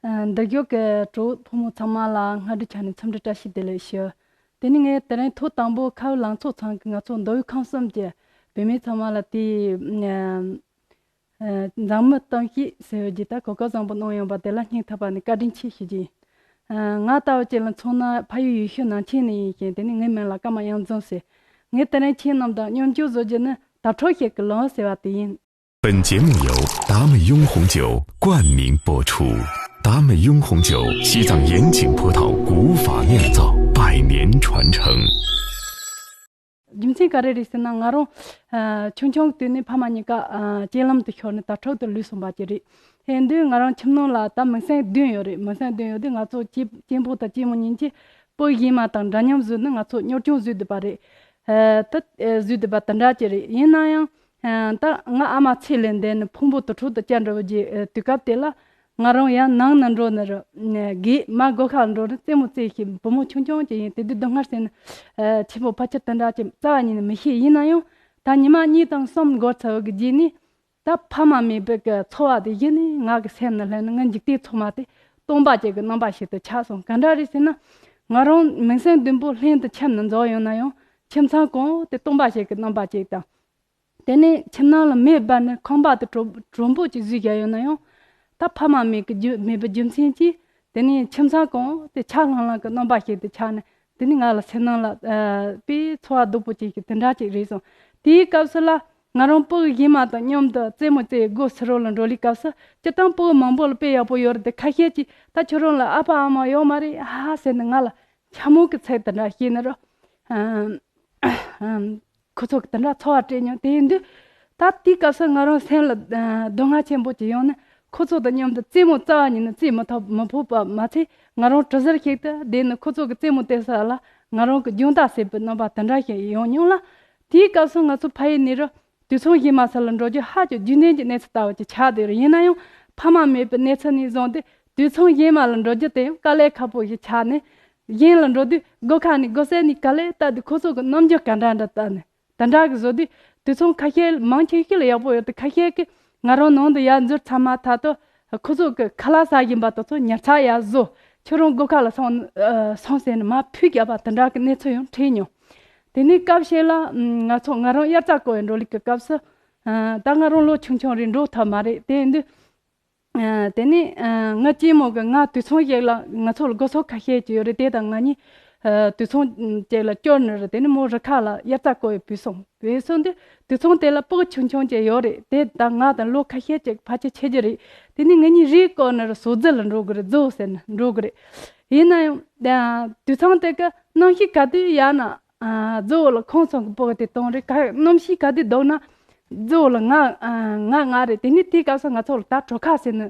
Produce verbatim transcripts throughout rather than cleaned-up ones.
ཨ། འདིར་བཞུགས་ཀྱི་གྲོགས་ཕོ་མོ་ཚང་མ་ལ་སྔ་དྲོའི་ཆ་ནས་འཚམས་འདྲི་བཀྲ་ཤིས་བདེ་ལེགས་ཞུ། དེ་ནས་ངས་དེ་རིང་ཐོག་དང་པོ་ཁ་བའི་ལང་ཚོ་ཚང་གིས་ང་ཚོ་མདོ་དབུས་ཁམས་གསུམ་གྱི་བུད་མེད་ཚང་མ་ལ་དེའི། ཨ། ཨ། མཛངས་མའི་གཏམ་བཤད་ཟེར་བའི་ད་གོ་སྐབས་བཟང་པོ་གནང་ཡོང་པ་དེ་ལ་སྙིང་ཐག་པ་ནས་བཀའ་དྲིན་ཆེ་ཞུ་རྒྱུ་ཡིན། ཨ། ང་ལྟ་བུ་ཅིག་ལ་མཚོན་ན་ཕ་ཡུལ་ཡུལ་ཤུལ་ནང་ཆེན་ནས་ཡིན་ཞིང་། དེ་ནས་ངའི་མིང་ལ་ཀརྨ་དབྱངས་འཛོམས་ཟེར། ངས་དེ་རིང་ཁྱེད་རྣམས་དང་མཉམ་སྤྱོད་བཟོ་རྒྱུ་ནི་དྭ་ཕྲུག་ཞིག་གི་ལམ་ཟེར་བ་དེ་ཡིན། 本节目由达美拥红酒冠名播出。达美拥红酒，西藏盐井葡萄古法酿造，百年传承。རྒྱུ་མཚན་ག་རེ་རེད་ཟེར་ན། ང་རང་ཨ་ཆུང་ཆུང་གི་དུས་ནས་ཕ་མ་གཉིས་ཀ་ཨ་རྐྱེན་ལམ་དུ་ཤོར་ནས་དྭ་ཕྲུག་ཏུ་ལུས་སོང་བ་ཅིག་རེད། དེ་དུས་ང་རང་ཁྱིམ་ནང་ལ་ད་མིང་སྲིང་བདུན་ཡོད་རེད། མིང་སྲིང་བདུན་ཡོད་དུས་ང་ཚོ་གཅེན་གཅེན་པོ་དང་གཅེན་མོ་གཉིས་ཀྱིས་སྤུ་གུ་གཞན་མ་དང་འདྲ་མཉམ་བཟོས་ནས་ང་ཚོ་གཉོར་སྐྱོང་བཟོས་བསྡད་པ་རེད། ཨ་ད་ཨ་བཟོས་བསྡད་པ་དེ་འདྲ་ཅིག་རེད། ཡིན་ན་ཡང་ཨ་ད་ང་ཨ་མ་ཚེ་ལས་འདས་ནས་ཕུང་པོ་དྭ་ཕྲུག་ཏུ་བསྐྱལ་འགྲོ་བའི་རྗེས་ཨ་དུས་སྐབས་དེ་ལ་ང་རང་ཡང་ནང་ན་འགྲོ་ནི་རེད། ཨ་སྒེར་མ་སྒོ་ཁ་འགྲོ་ནི་རྩེད་མོ་རྩེ་ཤེས། བུ་མོ་ཆུང་ཆུང་ཅིག་ཡིན། དེ་དུས་སྡུག་བསྔལ་ཟེར་ནི་ཨ་ཆེན་པོ་ཕལ་ཆེར་དེ་འདྲ་ཅིག་རྩ་བ་ཉིད་ནས་མི་ཤེས། ཡིན་ན་ཡང་ད་ཉི་མ་གཉིས་དང་གསུམ་འགོར་ཚར་བའི་རྗེས་ནས། ད་ཕ་མ་མེད་པའི་གི་འཚོ་བ་དེ་གཞི་ནས་ང་གི་སེམས་ནང་ལྷན་ནས་ངའི་འཇིག་རྟེན་ཚང་མ་དེ་སྟོང་པ་ཅིག་གི་རྣམ་པ་ཞིག་ཏུ་ཆགས་སོང་། ག་འདྲ་རེད་ཟེར་ན། ང་རང་མིང་སྲིང་བདུན་པོ་ལྷན་དུ་ཁྱིམ་ནང་འཛོམས་ཡོང་ན་ཡང་། ཁྱིམ་ཚང་གང་དེ་སྟོང་པ་ཞིག་གི་རྣམ་པ་ཅིག་དང་། དེ་ནས་ཁྱིམ་ནང་ལ་མེ་སྦར་ནས་ཁང་པ་དེ་དྲོ་དྲོན་པོ་ཅིག་བཟོས་བཞག་ཡོད་ན་ཡང་། ད་ཕ་མ་མེད་ཀི་རྒྱུ་མེད་པའི་རྒྱུ་མཚན་གྱིས། དེ་ནས་ཁྱིམ་ཚང་གང་དེ་ཆགས་ལྷང་ལྷང་གི་རྣམ་པ་ཞིག་ཏུ་ཆགས་ནས། དེ་ནས་ང་ལ་སེམས་ནང་ལ་ཨ་དཔེ་ཚོར་བ་སྡུག་པོ་ཅིག་གི་དེ་འདྲ་ཅིག་རེད་སོང་། དེའི་སྐབས་སུ་ལ་ང་རང་སྤུ་གུ་གཞན་མ་དང་མཉམ་དུ་རྩེད་མོ་རྩེ་སྒོ་ཕྱི་རོལ་ལ་འགྲོ་ལི་སྐབས་སུ། སྤྱིར་བཏང་སྤུ་གུ་མང་པོ་ལ་དཔེ་ཡག་པོ་ཡོད་རེད་དེ། ཁ་ཤས་ཀྱིས་ད་ཁྱོད་རང་ལ་ཨ་ཕ་ཨ་མ་ཡོད་མ་རེད་ཧ་ཟེར་ནས་ང་ལ་འཕྱ་སྨོད་ཀྱི་ཚིག་དེ་འདྲ་བཤད་ནི་རེད། ཨ། ཁོ་ཚོ་གིས་དེ་འདྲ་ཚོར་བ་སྤྲད་མྱོང་། དེ་ཡིན་དུས་ད་དེའི་སྐབས་སུ་ང་རང་སེམས་ལ་ཨ་སྡུག་བསྔལ་ཆེན་པོ་ཅིག་ཡོང་ནས། ཁོ་ཚོ་དང་མཉམ་དུ་རྩེད་མོ་རྩ་བ་ཉིད་ནས་རྩེད་མི་ཐུབ་མི་ཕོད་པ་མ་ཚད། ང་རང་གྲུ་ཟུར་ཞིག་ཏུ་བསྡད་ནས་ཁོ་ཚོ་གི་རྩེད་མོ་རྩེ་ས་ལ་ང་རང་གི་རྒྱང་ལྟ་བྱེད་པའི་རྣམ་པ་དེ་འདྲ་ཞིག་ཡོང་མྱོང་ལ། དེའི་སྐབས་སུ་ང་ཚོ་ཕ་ཡུལ་ནས་རུ་དུད་ཚང་གཞན་མ་ས་ལ་འགྲོ་རྒྱུ་ཧ་ཅང་རྒྱུན་ལྡན་གྱི་གནས་ཚུལ་ལྟ་བུ་ཅིག་ཆགས་བསྡད་རེད། ཡིན་ན་ཡང་ཕ་མ་མེད་པའི་གནས་ཚུལ་ནས་བཟུང་སྟེ། དུད་ཚང་གཞན་མ་ལ་འགྲོ་རྒྱུ་དེ་ཡང་དཀའ་ལས་ཁག་པོ་ཞིག་ཆགས་ནས། གཞན་ལ་འགྲོ་དུས་སྒོ་ཁ་ནས་སྒོ་ཟས་ནས་ག་ལེར་ལྟ་དུས། ཁོ་ཚོ་གི་རྣམ་འགྱུར་ག་འདྲ་འདྲ་ལྟ་ནས་དེ་འདྲ་གི་བཟོ་དུས། དུད་ཚང་ཁ་ཤས་མང་ཆེ་ཤོས་ལ་ཡག་པོ་ཡོད་དེ། ཁ་ཤས་ཀྱིས་ང་རང་ནང་དུ་ཡར་འཛུལ་ཚར་མ་ཐག་ཏུ་ཁོ་ཚོ་གི་ཁ་ལག་ཟ་བཞིན་པ་དེ་ཚོ་ཉར་ཚགས་ཡར་བཟོ། ཁྱོད་རང་སྒོ་ཁ་ལ་སོང་ཨ་སོང་ཟེར་ནས་མར་ཕུད་བརྒྱབ་པ་དེ་འདྲ་གི་གནས་ཚུལ་ཡང་འཕྲད་མྱོང་། དེ་ནས་སྐབས་ཤིག་ལ་ང་ཚོ་ང་རང་དབྱར་རྩྭ་བརྐོ་བའི་འགྲོ་ལུགས་ཀྱི་སྐབས་སུ། ཨ་ད་ང་རང་ལོ་ཆུང་ཆུང་རེད། འགྲོ་ཐུབ་མ་རེད། དེ་ཡིན་དུས། ཨ་དེ་ནས་ཨ་ང་གཅེན་མོ་གིས་ང་དུད་ཚང་ཞིག་ལ། ང་ཚོ་ལ་སྒོ་ཟོག་ཁ་ཤས་ཅིག་ཡོད་རེད། དེ་དང་ང་གཉིས་ཨ་དུད་ཚང་ཅིག་ལ་བསྐྱུར་ནི་རེད། དེ་ནས་མོ་རི་ཁ་ལ་དབྱར་རྩྭ་བརྐོ་བའི་བུད་སོང་། བུད་སོང་དུས་དུད་ཚང་དེ་ལ་སྤུ་གུ་ཆུང་ཆུང་ཅིག་ཡོད་རེད། དེ་དང་ང་དང་ལོ་ཁ་ཤས་ཅིག་ཕལ་ཆེར་ཆེ་རྒྱུ་རེད། དེ་ནས་ང་གཉིས་རེས་བསྐོར་ནི་རེད། ཟོག་རྫི་ལ་འགྲོ་དགོས་རེད། རྫི་བོ་ཟེར་ནས་འགྲོ་དགོས་རེད། ཡིན་ན་ཡང་ཨ་དུད་ཚང་དེ་གིས་གནམ་གཤིས་ག་དུས་ཡག་ན། ཨ་རྫི་བོ་ལ་ཁོང་ཚང་གི་སྤུ་གུ་དེ་གཏོང་རེད། ག་གནམ་གཤིས་ག་དུས་སྡུག་ན་རྫི་བོ་ལ་ང་ཨ་ང་ང་རེད། དེ་ནས་དེའི་སྐབས་སུ་ང་ཚོ་ལ་ད་གྲོ་ཁ་ཟེར་ནི་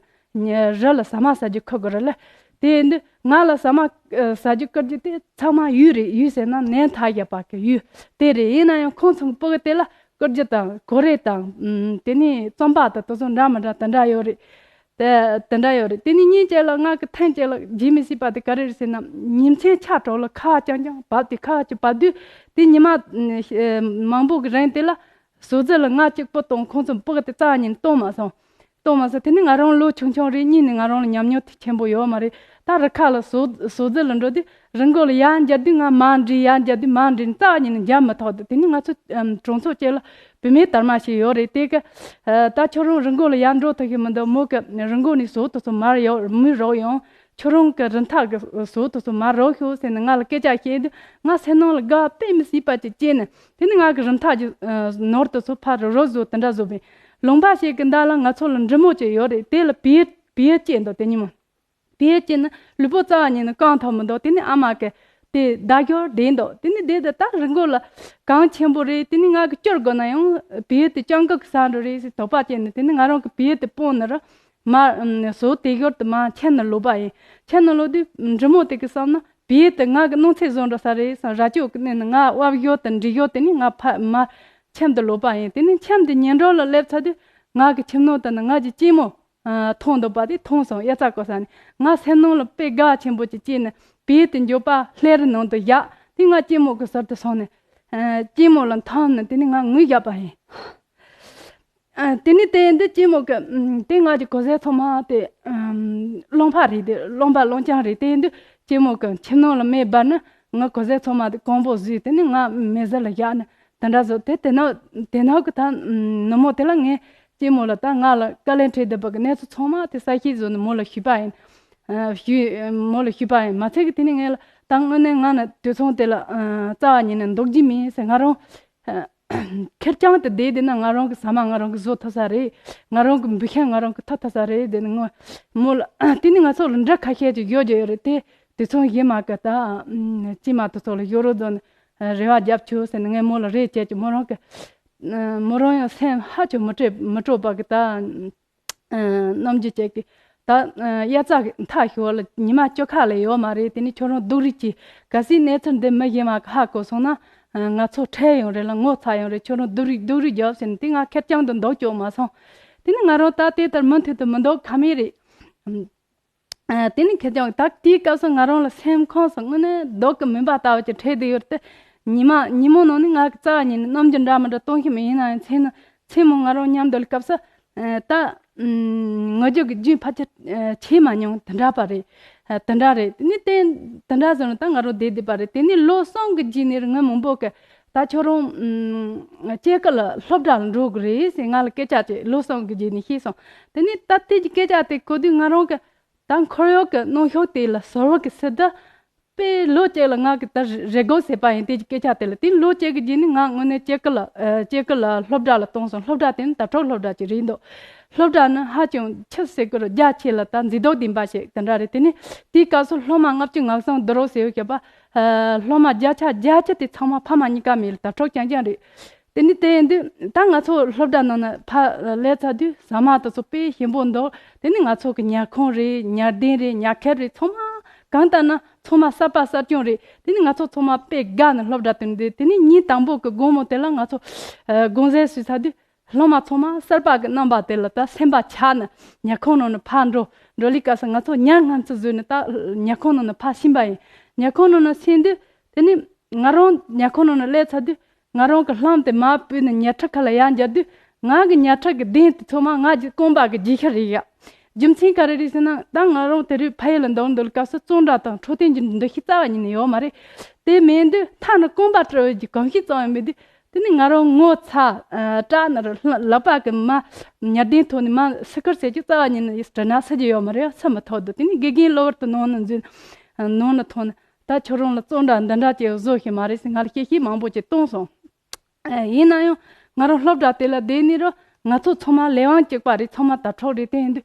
རི་ལ་ཟ་མ་ཟ་རྒྱུ་ཁུར་དགོས་རེད་ལ། དེ་ཡིན་དུས་ང་ལ་ཟ་མ་ཨ་ཟ་རྒྱུ་བསྐུར་རྒྱུ་དེ་ཚང་མ་ཡུལ་རེད། ཡུལ་ཟེར་ན་ནས་མཐའ་བཞག་པ་གི་ཡུལ་དེ་རེད། ཡིན་ན་ཡང་ཁོང་ཚང་གི་སྤུ་གུ་དེ་ལ་བསྐུར་རྒྱུ་དང་གོ་རེ་དང་ཨམ་དེ་ནས་རྩམ་པ་དང་དེ་ཚོ་འདྲ་མི་འདྲ་དེ་འདྲ་ཡོད་རེད། དེ་དེ་འདྲ་ཡོད་རེད། དེ་ནས་ཉིན་གཅིག་ལ་ང་གིས་ཐེངས་གཅིག་ལ་བརྗེད་མི་སྲིད་པ་དེ་ག་རེ་རེད་ཟེར་ན། ཉིན་མཚན་ཆ་གྲོགས་ལ་ཁ་རྐྱང་རྐྱང་བབས་ཏེ། ཁ་ཅིག་བབས་དུས་དེ་ཉི་མ་ཨ་མང་པོ་གི་རིང་དེ་ལ་ཟོག་རྫི་ལ་ང་གཅིག་པུ་གཏོང་། ཁོང་ཚོ་སྤུ་གུ་དེ་རྩ་བ་ཉིད་ནས་གཏོང་མ་སོང་། གཏོང་མ་སོང་། དེ་ནས་ང་རང་ལོ་ཆུང་ཆུང་རེད། གཉིས་ནས་ང་རང་ལ་ཉམས་མྱོང་དེ་ཆེན་པོ་ཡོད་མ་རེད། ད་རི་ཁ་ལ་ཟོག་ཟོག་རྫི་ལ་འགྲོ་དུས་རི་མགོ་ལ་ཡར་འགྱེལ་དུས་ང་མར་འདྲེས། ཡར་འགྱེལ་དུས་མར་འདྲེས་ནས་རྩ་བ་ཉིད་ནས་འགྱེལ་མི་ཐུབ་འདུག་དེ་ནས་ང་ཚོ་ཨམ་གྲོང་ཚོ་གཅིག་ལ་བུད་མེད་དར་མ་ཞིག་ཡོད་རེད། དེ་གིས་ཨ་ད་ཁྱོད་རང་རི་མགོ་ལ་ཡར་འགྲོ་ཐུབ་ཀྱི་མི་འདུག་མོ་གིས་རི་མགོ་ནས་ཟོག་དེ་ཚོ་མར་གཡུག་མར་རུག་ཡོང་། ཁྱོད་རང་གི་རི་མཐའ་གི་ཟོག་དེ་ཚོ་མར་རུག་ཤོག་ཟེར་ནས་ང་ལ་སྐད་ཆ་བཤད་དུས། ང་སེམས་ནང་ལ་དགའ་དཔེ་མི་སྲིད་པ་ཅིག་སྐྱེས་ནས། དེ་ནས་ང་གིས་རི་མཐའ་གི་ཨ་ནོར་དེ་ཚོ་ཕར་རུག་རུག་བཟོ། དེ་འདྲ་བཟོས་པས། ལུང་པ་ཞིག་གི་མདའ་ལ་ང་ཚོ་ལ་འབྲི་མོ་ཅིག་ཡོད་རེད། དེ་ལ་བེའུ་བེའུ་སྐྱེས་འདུག་དེ་ཉིན་མོ། བེའུ་སྐྱེས་ནས་ལུས་པོ་རྩ་བ་ཉིད་ནས་བཀང་ཐུབ་མི་འདུག་དེ་ནས་ཨ་མ་གིས་དེ་བདའ་རྒྱུར་བསྡད་འདུག་དེ་ནས་བསྡད་དུས་ད་རི་མགོ་ལ་གངས་ཆེན་པོ་རེད། དེ་ནས་ང་གིས་བསྐྱུར་དགོས་ན་ཡང་བེའུ་དེ་སྤྱང་ཀི་གི་ས་འགྲོ་རེད་ཟེར་དོགས་པ་སྐྱེས་ནས། དེ་ནས་ང་རང་གིས་བེའུ་དེ་སྤུངས་ནས་ར་མར་ཨམ་ཟོག་དེ་ཞོར་དུ་མར་ཁྱིམ་ནང་ལོག་པ་ཡིན། ཁྱིམ་ནང་ལོག་དུས་འབྲི་མོ་དེ་གིས་བསམ་ན་བེའུ་དེ་ང་གི་གནོད་འཚེ་བཟོ་འགྲོ་ས་རེད་བསམ། རྭ་ཅོ་གིས་མནན་ནས་ང་དབབ་ཞོར་དུ་འདྲེད་ཞོར་དེ་ནས་ང་ཕར་མར་ཁྱིམ་དུ་ལོག་པ་ཡིན། དེ་ནས་ཁྱིམ་དུ་ཉལ་གྲོལ་ལ་སླེབས་ཚར་དུས་ང་གི་ཁྱིམ་ནང་དུ་ནི་ང་གི་གཅེན་མོ་ཨ་མཐོང་འདུག་པ་དེ་མཐོང་སོང་། དབྱར་རྩྭ་བརྐོ་ས་ནས། ང་སེམས་ནང་ལ་དཔེ་དགའ་ཆེན་པོ་ཅིག་སྐྱེས་ནས་བེའུ་དེ་མགྱོགས་པ་ལྷས་རའི་ནང་དུ་བཞག་དེ་ང་གཅེན་མོ་གི་ཟུར་དུ་སོང་ནས་ཨ་གཅེན་མོ་ལ་འཐམས་ནས་དེ་ནས་ང་ངུས་བཞག་པ་ཡིན། ཨ། དེ་ནས་དེ་ཡིན་དུས་གཅེན་མོ་གི་ཨམ། དེ་ང་གི་གོས་གཟན་ཚང་མ་དེ་ཨམ། རློན་པ་རེད། དེ་རློན་པ་རློན་རྐྱང་རེད། དེ་ཡིན་དུས་གཅེན་མོ་གི་ཁྱིམ་ནང་ལ་མེ་འབར་ན་ང་གོས་གཟན་ཚང་མ་དེ་གང་པོ་བཟོས། དེ་ནས་ང་མེ་ཟུར་ལ་བཞག་ནས་དེ་འདྲ་བཟོས། དེ་དེ་ནང་དེ་ནང་གི་ད་ཨམ། ནུབ་མོ་དེ་ལ་ངས་གཅེན་མོ་ལ་ད་ང་ལ་དཀའ་ལས་འཕྲད་བསྡད་པ་གི་གནས་ཚུལ་ཚང་མ་དེ་གསལ་བཤད་བཟོས་ནས་མོ་ལ་ཞུས་པ་ཡིན། ཨ། ཞུས། མོ་ལ་ཞུས་པ་ཡིན། མ་ཚད་ཀྱི་དེ་ནས་ངས་ལ་ད་དངོས་གནས་ང་ནི་དུད་ཚང་དེ་ལ་ཨ། རྩ་བ་ཉིད་ནས་འདུག་རྒྱུ་མིན་ཟེར། ང་རང་ཨ། ཁེར་རྐྱང་དུ་བསྡད་བསྡད་ན་ང་རང་གི་ཟ་མ་ང་རང་གིས་བཟོ་ཐུབ་ས་རེད། ང་རང་གི་འབུ་ཤན་ང་རང་གིས་འཐུ་ཐུབ་ས་རེད། དེ་ནས་ངོ་མོ་ལ་དེ་ནས་ང་ཚོ་ལ་འདྲ་ཁ་ཤས་ཅིག་ཡོད་རྒྱུ་ཡོད་རེད། དེ་དུད་ཚང་གཞན་མ་གི་ད་ཨ། གཅེན་མ་དེ་ཚོ་ལ་ཡོ་རོབ་རྫོང་ནས་རེ་བ་རྒྱབ་ཆོག་ཟེར་ནས་ངས་མོ་ལ་རེ་བྱས་ཀྱི། མོ་རང་གི་ཨ། མོ་རང་ཡང་སེམས་ཧ་ཅང་མི་སྤྲོ་མི་སྤྲོ་བ་གི་ད། ཨ། རྣམ་འགྱུར་ཅན་གྱི་ད་ཨ། དབྱར་རྩྭ་མཐའ་ཞོར་ལ་ཉི་མ་བཅུ་ཁ་ལས་ཡོད་མ་རེད། དེ་ནས་ཁྱོད་རང་སྡུག་རུས་གྱིས། གལ་སྲིད་གནས་ཚུལ་འདི་མི་གཞན་མ་གིས་ཧ་གོ་སོང་ན་ཨ། ང་ཚོ་ཁྲེལ་ཡོང་རེད་ལ་ངོ་ཚ་ཡོང་རེད། ཁྱོད་རང་སྡུག་རུས་སྡུག་རུས་རྒྱོབ་ཟེར་ནས། དེ་ང་ཁེར་རྐྱང་དུ་འདུག་ཀྱང་མ་སོང་། དེ་ནས་ང་རང་ད་དེ་ལྟར་མུ་མཐུད་དུ་མི་འདུག་ཁ་མེད་རེད། ཨ། དེ་ནས་ཁེར་རྐྱང་ད་དེའི་སྐབས་སུ་ང་རང་ལ་སེམས་ཁོངས་སུ་དངོས་གནས་སྡུག་གི་མུན་པ་ལྟ་བུ་ཅིག་འཕྲད་བསྡད་ཡོད་དེ། ཉི་མ་ཉིན་མོ་ནང་ནས་ང་གི་རྩ་བ་ཉིད་ནས་རྣམ་འགྱུར་འདྲ་མི་འདྲ་སྟོན་གྱི་མེད། ཡིན་ན་ཡང་མཚན་མཚན་མོ་ང་རང་མཉམ་དུ་སྐབས་སུ་ཨ། ད་ཨམ། ངུ་རྒྱུ་གི་རྒྱུན་ཕལ་ཆེར་ཨ། ཆད་མ་མྱོང་དེ་འདྲ་པ་རེད། ཨ། དེ་འདྲ་རེད། དེ་ནས་དེ་དེ་འདྲ་བཟོས་ནས་ད་ང་རང་བསྡད་བསྡད་པ་རེད། དེ་ནས་ལོ་གསུམ་གྱི་རྗེས་ནས་ངའི་མིང་པོ་གིས་ད་ཁྱོད་རང་ཨམ། སྐྱེ་རྒུ་ལ་སློབ་གྲྭ་ལ་འགྲོ་དགོས་རེད་ཟེར་ང་ལ་སྐད་ཆ་ཅིག་ལོ་གསུམ་གྱི་རྗེས་ནས་བཤད་སོང་། དེ་ནས་ད་དེ་གི་སྐད་ཆ་དེ་གོ་དུས་ང་རང་གི་ད་འཁོར་གཡོག་གི་གནོན་ཤུགས་དེ་ལ་ཟུར་བ་གི་སྲིད་དུ་དཔེ་ལོ་གཅིག་ལ་ང་གི་ད་རེ་སྒུག་བྱས་པ་ཡིན། དེ་གི་སྐད་ཆ་དེ་ལ། དེ་ལོ་གཅིག་གི་རྗེས་ནས་ང་དངོས་གནས་སྐྱེ་རྒུ་ལ་ཨ། སྐྱེ་རྒུ་ལ་སློབ་གྲྭ་ལ་བཏང་སོང་། སློབ་གྲྭ་དེ་ནི་དྭ་ཕྲུག་སློབ་གྲྭ་ཅིག་རེད་འདུག་སློབ་གྲྭ་ནི་ཧ་ཅང་ཆི་ཟེར་དགོས་རེད། རྒྱ་ཆེ་ལ་ད་མཛེས་སྡུག་ལྡན་པ་ཞིག་དེ་འདྲ་རེད། དེ་ནས་དེའི་སྐབས་སུ་སློབ་མ་ལྔ་བཅུ་ང་གསུམ་བསྡུ་རོགས་ཟེར་བ་བྱས་པ། ཨ། སློབ་མ་བརྒྱ་ཆ་བརྒྱད་ཅུ་དེ་ཚང་མ་ཕ་མ་གཉིས་ཀ་མེད་ལ་དྭ་ཕྲུག་རྐྱང་རྐྱང་རེད། དེ་ནས་དེ་ཡིན་དུས་ད་ང་ཚོ་སློབ་གྲྭ་ནང་ན་ཕར་སླེབས་ཚར་དུས་ཟ་མ་དེ་ཚོ་དཔེ་ཞིམ་པོ་འདུག་དེ་ནས་ང་ཚོ་གི་ཉལ་ཁང་རེད། ཉལ་གདན་རེད། ཉལ་ཁེབས་རེད། ཚང་མ་གང་ལྟར་ན་ཚང་མ་གསར་པ་གསར་རྐྱང་རེད། དེ་ནས་ང་ཚོ་ཚང་མ་དཔེ་དགའ་ནས་སློབ་གྲྭ་དེར་འདུག་དེ་ནས་ཉིན་དང་པོ་གི་དགོང་མོ་དེ་ལ་ང་ཚོ་ཨ། དགོང་ཟས་ཟོས་ཚར་དུས་སློབ་མ་ཚང་མ་གསར་པ་གི་རྣམ་པ་དེ་ལ་ད་སེམས་པ་ཆགས་ནས་ཉལ་ཁང་ནང་ནས་ཕར་འགྲོ། འགྲོ་ལི་སྐབས་སུ་ང་ཚོ་ཉལ་སྔ་ཚོད་བཟོས་ནས་ད་ཉལ་ཁང་ནང་ནས་ཕར་ཕྱིན་པ་ཡིན། ཉལ་ཁང་ནང་ནས་ཕྱིན་དུས་དེ་ནས་ང་རང་ཉལ་ཁང་ནང་ནས་སླེབས་ཚར་དུས་ང་རང་གི་ལྷམ་དེ་མར་ཕུད་ནས་ཉལ་ཁྲི་ཁ་ལ་ཡར་འབྱར་དུས་ང་གི་ཉལ་ཁྲི་གི་གདན་དེ་ཚང་མ་ང་གི་རྐང་པ་གི་རྗེས་ཤུལ་རེད་ཡ། རྒྱུ་མཚན་ག་རེ་རེད་ཟེར་ན་ད་ང་རང་དེ་རིང་ཕ་ཡུལ་ལ་འདུག་འདུག་སྐབས་སུ་བཙོན་ར་དང་འཕྲོད་བསྟེན་གྱི་འདུ་ཤེས་རྩ་བ་ཉིད་ནས་ཡོད་མ་རེད། དེ་མེད་དུས་མཐའ་ནས་རྐང་པ་བཀྲུ་བའི་གི་གོམས་གཤིས་ཙམ་ཡང་མེད་དུས། དེ་ནས་ང་རང་ངོ་ཚ། ཨ། སྐྲག་ནས་ལག་པ་གི་མར་ཉལ་གདན་ཐོག་ནས་མར་སི་ཁུར་ཟེར་གྱི་རྩ་བ་ཉིད་ནས་དྲི་ན་སུ་གི་ཡོད་མ་རེད། སུ་མི་ཐོག་འདུག་དེ་ནས་དགེ་རྒན་གློ་བུར་དུ་ནང་ནས་འཛུལ། ནང་ནས་ཐོན། ད་ཁྱོད་རང་ལ་བཙོན་ར་འདི་འདྲ་ཅིག་བཟོ་ཤེས་མ་རེད་ཟེར་ང་ལ་གཤེ་གཤེ་མང་པོ་ཅིག་གཏོང་སོང་། ཨ། ཡིན་ན་ཡང་ང་རང་སློབ་གྲྭ་དེ་ལ་བསྡད་ནས་ར་ང་ཚོ་ཚང་མ་ལས་དབང་གཅིག་པ་རེད། ཚང་མ་དྭ་ཕྲུག་རེད། དེ་ཡིན་དུས།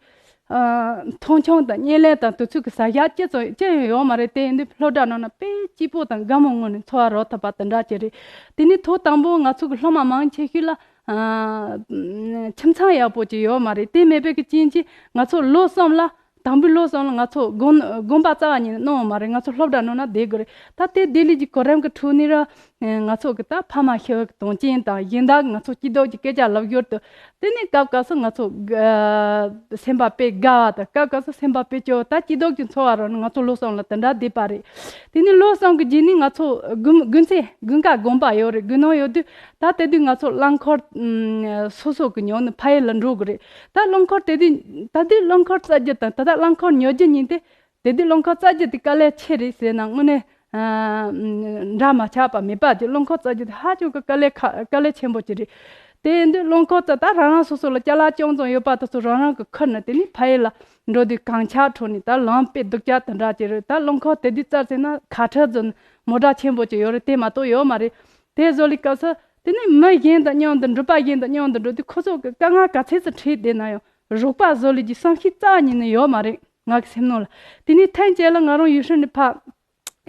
ཨ། མཐོང་ཆུང་དང་བརྙས་ལེན་དང་དེ་ཚོ་གི་བྱ་གཞག་ཅི་ཙམ་ཅི་ཡང་ཡོད་མ་རེད། དེ་ཡིན་དུས་སློབ་གྲྭ་ནང་ན་དཔེ་སྐྱིད་པོ་དང་དགའ་མོ་ངང་ནས་འཚོ་བ་རོལ་ཐུབ་པ་དེ་འདྲ་ཅིག་རེད། དེ་ནས་ཐོག་དང་པོ་ང་ཚོ་གི་སློབ་མ་མང་ཆེ་ཤོས་ལ། ཨ། ཁྱིམ་ཚང་ཡག་པོ་ཅིག་ཡོད་མ་རེད། དེ་མེད་པའི་གི་རྐྱེན་གྱིས་ང་ཚོ་ལོ་གསུམ་ལ། དང་པོའི་ལོ་གསུམ་ལ་ང་ཚོ་དགོན་དགོན་པ་རྩ་བ་ཉིད་ནས་གནང་བ་མ་རེད། ང་ཚོ་སློབ་གྲྭ་ནང་ན་བསྡད་དགོས་རེད། ད་དེ་བསྡད་ལས་ཀྱི་གོ་རིམ་གྱི་ཁྲོད་ནས་ར། ང་ཚོ་གི་ད་ཕ་མ་ཤི་བའི་གི་དོན་རྐྱེན་དང་གཞན་དག་གི་ང་ཚོ་སྐྱིད་སྡུག་གི་སྐད་ཆ་ལབ་ཞོར་དུ། དེ་ནས་སྐབས་སྐབས་སུ་ང་ཚོ་དགའ་སེམས་པ་དཔེ་དགའ་བ་དང་། སྐབས་སྐབས་སུ་སེམས་པ་དཔེ་སྐྱོ་བ། ད་སྐྱིད་སྡུག་གི་འཚོ་བ་རོལ་ནས་ང་ཚོ་ལོ་གསུམ་ལ་དེ་འདྲ་བསྡད་པ་རེད། དེ་ནས་ལོ་གསུམ་གྱི་རྗེས་ནས་ང་ཚོ་དགུན་དགུན་ཚེ་དགུན་ཁ་དགོན་པ་ཡོད་རེད། དགུན་གནང་ཡོད་དུས་ད་དེ་དུས་ང་ཚོ་རླངས་འཁོར་ཨམ། སོ་སོ་གི་ཉོས་ནས་ཕ་ཡུལ་ལ་འགྲོ་དགོས་རེད། ད་རླངས་འཁོར་དེ་དུས་ད་དུས་རླངས་འཁོར་བཙལ་རྒྱུ་དང་ད་ལྟ་རླངས་འཁོར་ཉོ་རྒྱུ་གཉིས་དེ། དེ་དུས་རླངས་འཁོར་བཙལ་རྒྱུ་དེ་དཀའ་ལས་ཆེ་རེད་ཟེར་ན་དངོས་གནས་ཨ། འདྲ་མ་ཆགས་པ་མེད་པ་དེ། རླངས་འཁོར་བཙལ་རྒྱུ་དེ་ཧ་ཅང་གི་དཀའ་ལས་ཁ་དཀའ་ལས་ཆེན་པོ་ཅིག་རེད། དེ་ཡིན་དུས་རླངས་འཁོར་བཙལ་ད་རང་རང་སོ་སོ་ལ་ཅ་ལག་ཅུང་ཙམ་ཡོད་པ་དེ་ཚོ་རང་རང་གི་ཁུར་ནས་དེ་ནས་ཕ་ཡུལ་ལ་འགྲོ་དུས་གངས་ཆག་ཁྲོད་ནས་ད་ལམ་དཔེ་སྡུག་ཅག་དེ་འདྲ་ཅིག་རེད། ད་རླངས་འཁོར་དེ་དུས་བཙལ་ཟེར་ན་ཁ་ཁྲ་རྫོང་མོ་ཊ་ཆེན་པོ་ཅིག་ཡོད་རེད། དེ་མ་གཏོགས་ཡོད་མ་རེད། དེ་བཟོ་ལི་སྐབས་སུ་དེ་ནས་མི་གཞན་དང་མཉམ་དུ་འགྲུལ་པ་གཞན་དང་མཉམ་དུ་འགྲོ་དུས་ཁོ་ཚོ་གི་དཀའ་ངལ་ག་ཚད་ཙམ་འཕྲད་བསྡད་ན་ཡང་རོགས་པ་བཟོ་ལི་གི་བསམ་ཤེས་རྩ་བ་ཉིད་ནས་ཡོད་མ་རེད། ང་གི་སེམས་ནང་ལ། དེ་ནས་ཐེངས་གཅིག་ལ་ང་རང་ཡུལ་ཤུལ་ནས་ཕ།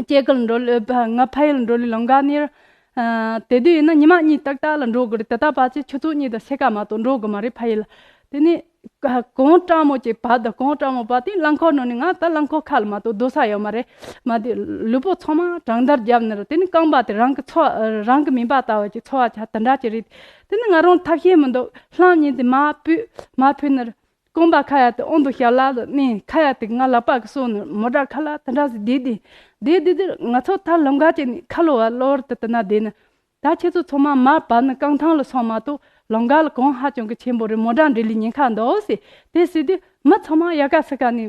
སྐྱེ་རྒུ་ལ་འགྲོ་ལ་ཕ་ང་ཕ་ཡུལ་ལ་འགྲོ་ལི་ལམ་ཁ་ནས། ཨ། དེ་དུས་ཡིན་ན་ཉི་མ་གཉིས་ཏག་ཏག་ལ་འགྲོ་དགོས་རེད། དེ་ལྟར་ཕལ་ཆེར་ཆུ་ཚོད་གཉིས་དང་ཕྱེད་ཀ་མ་གཏོགས་འགྲོ་དགོས་མ་རེད་ཕ་ཡུལ་ལ། དེ་ནས་གངས་སྐྲག་མོ་ཅིག་བབས་དང་། གངས་སྐྲག་མོ་བབས་དུས་རླངས་འཁོར་ནང་ནས་ང་ད་རླངས་འཁོར་ཁ་ལ་མ་གཏོགས་སྡོད་ས་ཡོད་མ་རེད། མ་དེ་ལུས་པོ་ཚང་མ་གྲང་འདར་བརྒྱབ་ནས་ར། དེ་ནས་རྐང་པ་དེ་རང་གི་ཚོ་རང་གི་མིན་པ་ལྟ་བུ་ཅིག་ཚོར་བ་ཆགས། དེ་འདྲ་ཅིག་རེད། དེ་ནས་ང་རང་ཐབས་ཤེས་མི་འདུག་ལྷམ་གཉིས་དེ་མར་ཕུད། མར་ཕུད་ནས་རྐང་པ་ཁ་ཡ་དེ་ཨོང་དུ་ཞབས་ལ་ལ་མནན། ཁ་ཡ་དེ་ང་ལག་པ་གིས་བཟུང་ནས་མོ་ཊ་ཁ་ལ་དེ་འདྲ་ཟིག་བསྡད་དེ། བསྡད་བསྡད་དེ་ང་ཚོ་ད་ལམ་ཁ་ཅིག་ནས་ཁ་ལོ་བ་གློ་བུར་དུ་དེ་ན་བསྡད་ནས། ད་ཁྱེད་ཚོ་ཚང་མ་མར་བབས་ནས་རྐང་ཐང་ལ་སོང་མ་གཏོགས་ ལམ་ཁ་ལ་གོང་ཧ་ཅང་གི་ཆེན་པོ་རེད། མོ་ཊ་འགྲིལ་ལི་ཉེན་ཁ་འདུག་ཟེར། དེ་ཟེར་དུས་མི་ཚང་མ་ཡ་ག་ས་ག་ནས་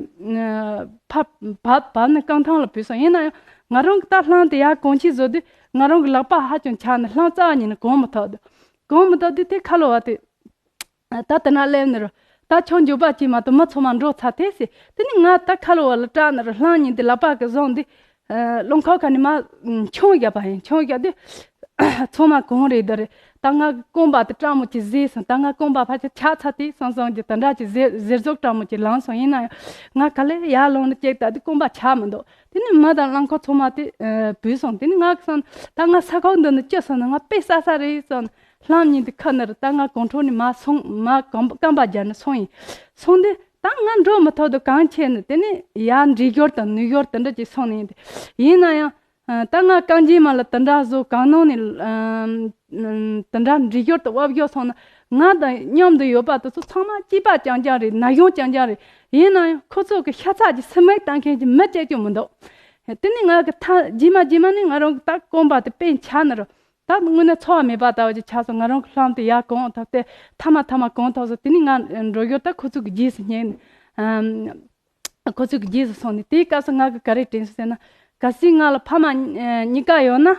ཕ་བབ་བབ་ནས་རྐང་ཐང་ལ་བུད་སོང་། ཡིན་ན་ཡང་ང་རང་གི་ད་ལྷམ་དེ་ཡར་གོང་ཆེན་བཟོ་དུས་ང་རང་གི་ལག་པ་ཧ་ཅང་ཆག་ནས་ལྷམ་རྩ་བ་ཉིད་ནས་གོན་མི་ཐུབ་འདུག་གོན་མི་ཐུབ་དུས་དེ་ཁ་ལོ་བ་དེ། ད་དེ་ན་སླེབས་ནི་རུ། ད་ཁྱོད་འགྱོད་པ་ཅིག་མ་གཏོགས་མི་ཚང་མ་འགྲོ་ཚར་ཐལ་ཟེར། དེ་ནི་ང་ད་ཁ་ལོ་བ་ལ་སྐྲག་ནི་རུ། ལྷམ་གཉིས་དེ་ལག་པ་གི་བཟུང་དེ། ཨ། རླངས་འཁོར་ཁ་ནས་མར་མཆོང་བརྒྱབ་པ་ཡིན། མཆོང་བརྒྱབ་དུས་ཚང་མ་གང་རེད་འདི་རེད། ད་ང་གི་རྐང་པ་དེ་སྐྲག་མོ་ཅིག་བཟས་སོང་། ད་ང་རྐང་པ་ཕལ་ཆེར་ཆག་ཚར་དེ་སང་སང་གི་དེ་འདྲ་ཅིག་གཟེར་གཟེར་ཟུག་སྐྲག་མོ་ཅིག་ལངས་སོང་། ཡིན་ན་ཡང་ང་ག་ལེར་ཡར་ལངས་ནས་ཅིག་ལྟ་དུས་རྐང་པ་ཆག་མི་འདུག་དེ་ནས་མི་དང་རླངས་འཁོར་ཚང་མ་དེ་ཨ་བུད་སོང་། དེ་ནས་ང་གི་བསམ། ད་ང་ས་ཁོག་འདི་ནས་སྐྱུར་སོང་ན་ང་དཔེ་ཟ་ས་རེད་བསམ། ལྷམ་གཉིས་དེ་ཁུར་ནས་རུ་ད་ང་གོང་ཁྲོ་ནས་མར་སོང་། མར་རྐང་རྐང་པ་སྦྱར་ནས་སོང་ཡིན། སོང་དུས་ད་ང་འགྲོ་མི་ཐུབ་འདུག་གངས་ཆེ་ནས། དེ་ནས་ཡར་འགྲིལ་ཞོར་དང་ནུབ་ཞོར་དེ་འདྲ་ཅིག་སོང་ནས་ཡིན། དེ་ཡིན་ན་ཡང་ཨ་ད་ང་རྐང་རྗེས་མ་ལ་དེ་འདྲ་བཟོ། གངས་ནང་ནས་ཨ་དེ་འདྲ་འགྲིལ་ཞོར་དང་བབ་ཞོར་སོང་ན། ང་དང་མཉམ་དུ་ཡོད་པ་དེ་ཚོ་ཚང་མ་སྐྱེས་པ་རྐྱང་རྐྱང་རེད། ན་གཞོན་རྐྱང་རྐྱང་རེད། ཡིན་ན་ཡང་ཁོ་ཚོ་གི་ཤ་ཚ་གི་སེམས་མེད་བཏང་མཁན་གྱི་མི་གཅིག་ཀྱང་མི་འདུག་དེ་ནས་ང་གི་ཐ་རྗེས་མ་རྗེས་མ་ནས་ང་རང་གི་ད་རྐང་པ་དེ་དཔེ་ཆག་ནི་རུ། ད་དངོས་གནས་འཚོ་བ་མེད་པ་ལྟ་བུ་ཅིག་ཆགས་སོང་། ང་རང་གི་ལྷམ་དེ་ཡར་གོན་ཐུབ་སྟེ་ཐ་མ་ཐ་མ་གོན་ཐུབ་སོང་། དེ་ནས་ང་འགྲོ་ཞོར་ད་ཁོ་ཚོ་གི་རྗེས་སུ་སྙེག་ནས། ཨམ། ཁོ་ཚོ་གི་རྗེས་སུ་སོང་ནས། དེའི་སྐབས་སུ་ང་གི་ག་རེ་དྲན་སོང་ཟེར་ན། གལ་སྲིད་ང་ལ་ཕ་མ་གཉིས་ཀ་ཡོད་ན། ཨ།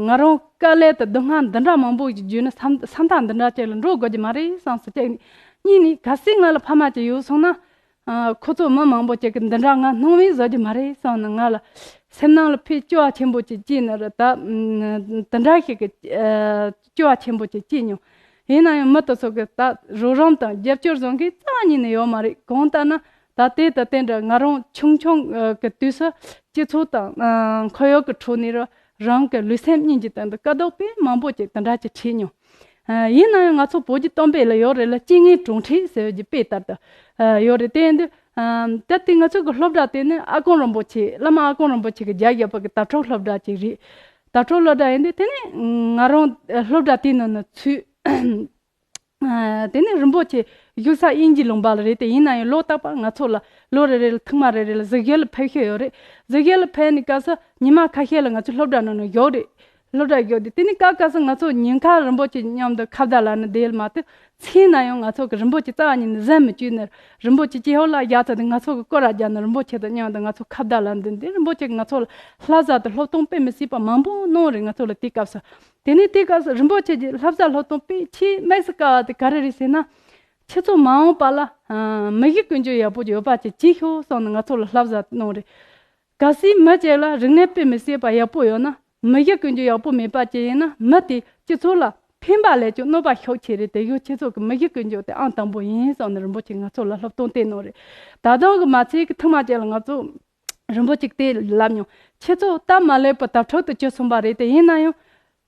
ང་རང་དཀའ་ལས་དང་སྡུག་བསྔལ་འདི་འདྲ་མང་པོ་ཞིག་བརྒྱུད་ནས་བསམ་བསམ་ཐག་འདི་འདྲ་ཅིག་ལ་འགྲོ་དགོས་ཀྱི་མ་རེད་བསམ་སོང་། གཅིག་ནས། གཉིས་ནས་གལ་སྲིད་ང་ལ་ཕ་མ་ཅིག་ཡོད་སོང་ན། ཨ། ཁོ་ཚོ་མི་མང་པོ་ཅིག་གིས་འདི་འདྲ་ང་སྣང་བས་བཟོ་རྒྱུ་མ་རེད་བསམ་ནས་ང་ལ་སེམས་ནང་ལ་དཔེ་སྐྱོ་བ་ཆེན་པོ་ཅིག་སྐྱེས་ནི་རེད། ད་ཨམ། དེ་འདྲ་ཞིག་གི་ཨ། སྐྱོ་བ་ཆེན་པོ་ཅིག་སྐྱེས་མྱོང་། ཡིན་ན་ཡང་མི་དེ་ཚོ་གི་ད་རོགས་རམ་དང་རྒྱབ་སྐྱོར་བཟོ་མཁན་རྩ་བ་ཉིད་ནས་ཡོད་མ་རེད། གང་ལྟར་ན་ད་ལྟའི་ད་ལྟའི་འདྲ་ང་རང་ཆུང་ཆུང་གི་དུས་སུ་སྤྱི་ཚོགས་དང་ཨ། འཁོར་ཡུག་གི་ཁྲོད་ནས་རང་གི་ལུས་སེམས་གཉིས་ཀྱི་སྟེང་དུ་དཀའ་སྡུག་དཔེ་མང་པོ་ཅིག་དེ་འདྲ་ཅིག་འཕྲད་མྱོང་། ཨ། ཡིན་ན་ཡང་ང་ཚོ་བོད་ཀྱི་གཏམ་དཔེ་ལ་ཡོད་རེད་ལ། རྐྱེན་ངན་གྲོགས་འཕྲད་ཟེར་བའི་དཔེ་ལྟར་དུ་ཨ། ཡོད་རེད། དེ་ཡིན་དུས་ཨ། ད་ལྟའི་ང་ཚོ་གི་སློབ་གྲྭ་དེ་ནི་ཨ་དཀོན་རིན་པོ་ཆེ། བླ་མ་ཨ་དཀོན་རིན་པོ་ཆེ་གིས་རྒྱག་ཡོད་པ་གི་དྭགས་ཕྲུག་སློབ་གྲྭ་ཅིག་རེད། དྭགས་ཕྲུག་སློབ་གྲྭ་ཡིན་དུས་དེ་ནི་ང་རང་སློབ་གྲྭ་དེའི་ནང་ན་ཚུད། ཨ། དེ་ནས་རིན་པོ་ཆེ་བཞུགས་ས་དབྱིན་ཇི་ལུང་པ་ལ་རེད་དེ། ཡིན་ན་ཡང་ལོ་རྟག་པར་ང་ཚོ་ལ་ལོ་རེ་རེ་ལ་ཐེངས་མ་རེ་རེ་ལ་གཟིགས་ཞིབ་ལ་ཕེབས་བཞིན་ཡོད་རེད། གཟིགས་ཞིབ་ལ་ཕེབས་ནས་སྐབས་སུ་ཉི་མ་ཁ་ཤས་ལ་ང་ཚོ་སློབ་གྲྭ་ནང་ནས་བཞུགས་རེད། སློབ་གྲྭ་བཞུགས་དུས་དེ་ནས་སྐབས་སྐབས་སུ་ང་ཚོ་ཉིན་ཁ་རིན་པོ་ཆེ་མཉམ་དུ་ཁ་བརྡ་ལབ་ནས་བསྡད་ཡོད་མ་གཏོགས། མཚན་ན་ཡང་ང་ཚོ་གི་རིན་པོ་ཆེ་རྩ་བ་ཉིད་ནས་གཟིམ་མི་བཅུག་ནས། རིན་པོ་ཆེ་ཅི་ཧོ་ལ་བཞག་ཚར་དུས་ང་ཚོ་གི་སྐོར་ར་རྒྱབ་ནས་རིན་པོ་ཆེ་དང་མཉམ་དུ་ང་ཚོ་ཁ་བརྡ་ལབ་འདི་འདི། རིན་པོ་ཆེ་གིས་ང་ཚོ་ལ་བསླབ་བྱ་དང་སློབ་སྟོན་དཔེ་མི་སྲིད་པ་མང་པོ་གནང་རེད་ང་ཚོ་ལ། དེའི་སྐབས་སུ། དེ་ནས་དེའི་སྐབས་སུ་རིན་པོ་ཆེ་གི་བསླབ་བྱ་སློབ་སྟོན་དཔེ་ཆེས་དམིགས་སུ་བཀར་བ་དེ་ག་རེ་རེད་ཟེར་ན། ཁྱེད་ཚོ་མ་འོངས་པ་ལ་ཨ། མི་གཞི་ཀུན་སྤྱོད་ཡག་པོ་ཡོད་པ་ཅིག་བྱེད་ཤོག་བསམ་ནས་ང་ཚོ་ལ་བསླབ་བྱ་གནང་རེད། གལ་སྲིད་མི་གཅིག་ལ་རིག་གནས་དཔེ་མི་སྲིད་པ་ཡག་པོ་ཡོད་ན། མི་གཞི་ཀུན་སྤྱོད་ཡག་པོ་མེད་པ་ཅིག་ཡིན་ན། མི་དེ་སྤྱི་ཚོགས་ལ་ཕན་པ་ལས་ཀྱང་གནོད་པ་ཤུགས་ཆེ་རེད། དེ་ཡང་ཁྱེད་ཚོ་གི་མི་གཞི་ཀུན་སྤྱོད་དེ་ཨང་དང་པོ་ཡིན་བསམ་ནས་རིན་པོ་ཆེ་ང་ཚོ་ལ་སློབ་སྟོན་དེ་གནང་རེད། ད་དུང་གི་མ་ཚད་ཀྱི་ཐེངས་མ་གཅིག་ལ་ང་ཚོ་རིན་པོ་ཆེ་གིས་དེ་ལབ་མྱོང་། ཁྱེད་ཚོ་སྟབས་མ་ལེགས་པ་དྭགས་ཕྲུག་ཏུ་གྱུར་སོང་བ་རེད་དེ། ཡིན་ན་ཡང་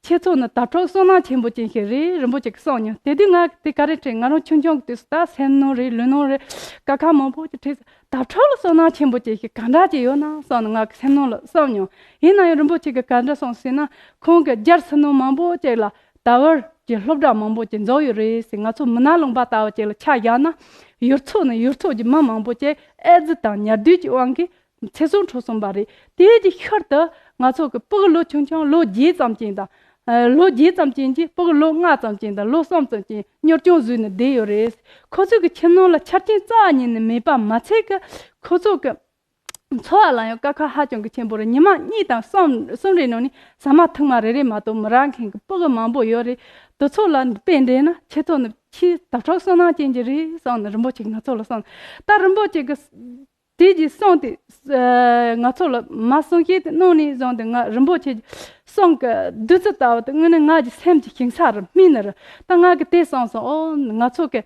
ཁྱེད་ཚོ་ནི་དྭགས་ཕྲུག་བསོད་ནམས་ཆེན་པོ་ཅན་ཞིག་རེད། རིན་པོ་ཆེ་གིས་གསུངས་མྱོང་། དེ་དུས་ང་དེ་ག་རེ་དྲན། ང་རང་ཆུང་ཆུང་གི་དུས་སུ་ད་སེམས་ནང་རེད། ལུས་ནང་རེད། དཀའ་ཁག་མང་པོ་ཅིག་འཕྲད། དྭགས་ཕྲུག་ལ་བསོད་ནམས་ཆེན་པོ་ཅན་ཞིག་ག་འདྲ་ཅིག་ཡོད་ན་བསམ་ནས་ང་གི་སེམས་ནང་ལ་བསམ་མྱོང་། ཡིན་ན་ཡང་རིན་པོ་ཆེ་གིས་ག་འདྲ་གསུངས་ཟེར་ན། ཁོང་གིས་རྒྱལ་ཕྱི་ནང་མང་པོ་ཅིག་ལ་དྭགས་བར་གྱི་སློབ་གྲྭ་མང་པོ་ཅིག་འཛུགས་ཡོད་རེད་ཟེར། ང་ཚོ་མི་ནག་ལུང་པ་ལྟ་བུ་ཅིག་ལ་ཆ་བཞག་ན། ཡུལ་ཚོ་ནས་ཡུལ་ཚོ་གི་མི་མང་པོ་ཅིག་ཨེ་ཙི་དང་ནད་དུག་གི་དབང་གིས་ཚེ་སྲོག་འཕྲོག་སོང་བ་རེད། དེའི་གི་ཤུལ་དུ་ང་ཚོ་གི་ཕྲུ་གུ་ལོ་ཆུང་ཆུང་ལོ་བརྒྱད་ཙམ་ཅན་དང་། ཨ། ལོ་བརྒྱད་ཙམ་ཅན་གྱི་ཕྲུ་གུ་ལོ་ལྔ་ཙམ་ཅན་དང་ལོ་གསུམ་ཙམ་ཅན་གཉོར་སྐྱོང་བཟོས་ནས་བསྡད་ཡོད་རེད། ཁོ་ཚོ་གི་ཁྱིམ་ནང་ལ་ཆ་རྐྱེན་རྩ་བ་ཉིད་ནས་མེད་པ་མ་ཚད་ཀྱི་ཁོ་ཚོ་གི་འཚོ་བ་ལ་ཡང་དཀའ་ཁག་ཧ་ཅང་གི་ཆེན་པོ་རེད། ཉི་མ་གཉིས་དང་གསུམ་གསུམ་རེའི་ནང་ནས་ཟ་མ་འཐུང་མ་རེ་རེ་མ་གཏོགས་མི་རག་མཁན་གྱི་ཕྲུ་གུ་མང་པོ་ཡོད་རེད། དེ་ཚོ་ལ་དཔེ་འདྲེན་ན་ཁྱེད་ཚོ་ནི་ཆེས་དྭགས་ཕྲུག་བསོད་ནམས་ཅན་གྱི་རེད་བསམ་ནས་རིན་པོ་ཆེ་ང་ཚོ་ལ་གསུངས། ད་རིན་པོ་ཆེ་གིས་དེ་གི་གསུངས་ཏེ། ཨ། ང་ཚོ་ལ་མར་གསུང་བཤད་དེ་གནང་ནས་བཟུང་སྟེ་ང་རིན་པོ་ཆེ་གསུང་གི་བདུད་རྩི་ལྟ་བུ་དེ་དངོས་གནས་ང་གི་སེམས་ཀྱི་ཞིང་ས་རུ་སྨིན་ནི་རེད། ད་ང་གིས་དེ་བསམ་སོང་། ཨོ། ང་ཚོ་གི་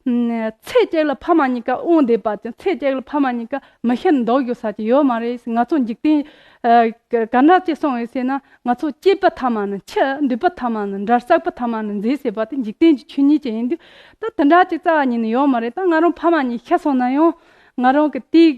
ཨ། ཚེ་གཅིག་ལ་ཕ་མ་གཉིས་ཀ་དབང་བསྡད་པ་ཅིག་ཚེ་གཅིག་ལ་ཕ་མ་གཉིས་ཀ་མི་ཤི་འདུག་ཡོད་ས་ཅིག་ཡོད་མ་རེད། ང་ཚོ་འཇིག་རྟེན། ཨ། ག་ག་འདྲ་ཅིག་སོང་ཡོད་ཟེར་ན། ང་ཚོ་སྐྱེས་པ་ཐ་མ་ནས་འཆི། འདུས་པ་ཐ་མ་ནས་འབྲལ། བསགས་པ་ཐ་མ་ནས་འཛད་ཟེར་བ་དེ་འཇིག་རྟེན་གྱི་ཆོས་ཉིད་ཅིག་ཡིན་དུས། ད་དེ་འདྲ་ཅིག་རྩ་བ་ཉིད་ནས་ཡོད་མ་རེད། ད་ང་རང་ཕ་མ་གཉིས་ཤི་སོང་ན་ཡང་ང་རང་གི་དེའི་